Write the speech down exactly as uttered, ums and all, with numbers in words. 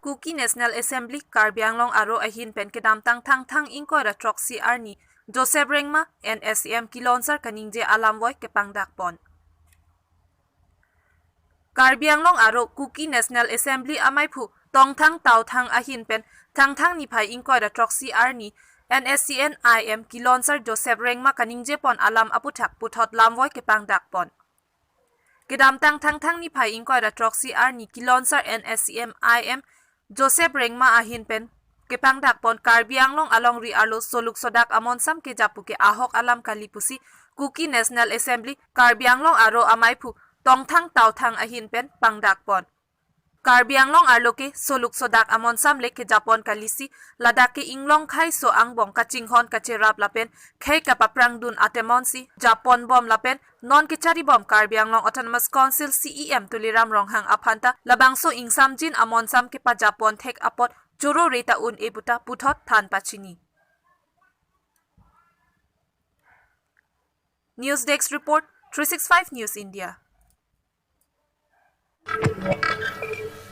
Kuki National Assembly Karbi Anglong aro ahin pen kedamtang Thangthang ingkoi ra throksi arni Joseph Rengma N S C N kilonsar kaningje alamvoi kepangdak pon. Karbi Anglong aro Kuki National Assembly amaiphu Tongthang Tauthang ahin pen Thangthang niphai ingkoi ra throksi arni N S C N I M kilonsar Joseph Rengma kaningje pon alam aputhak puthot lamvoi kepangdak pon. Kedamtang Thangthang niphai ingkoi ra throksi arni kilonsar N S C N I M Joseph Rengma ahin pen kepangdak pon Karbi Anglong alongri arlo soluk sodak amonsam kejap pu ke ahok alam kali pusi Kuki National Assembly Karbi Anglong aro amaiphu Tongthang Tauthang ahin pen pangdak pon. Karbi Anglong arlo ke soluk sodak amonsam le kejap pon kalisi, ladak ke inglong khaiso angbong kachinghon kacherap lapen khei kapaprangdun atemonsi jap pon bom lapen non kechari bom Karbi Anglong Autonomous Council C E M Tuliram Ronghang aphanta labangso ingsamjin amonsam kepajap pon thek apot choro reta un-e puta puthot than pachini. News Desk Report, three six five News India.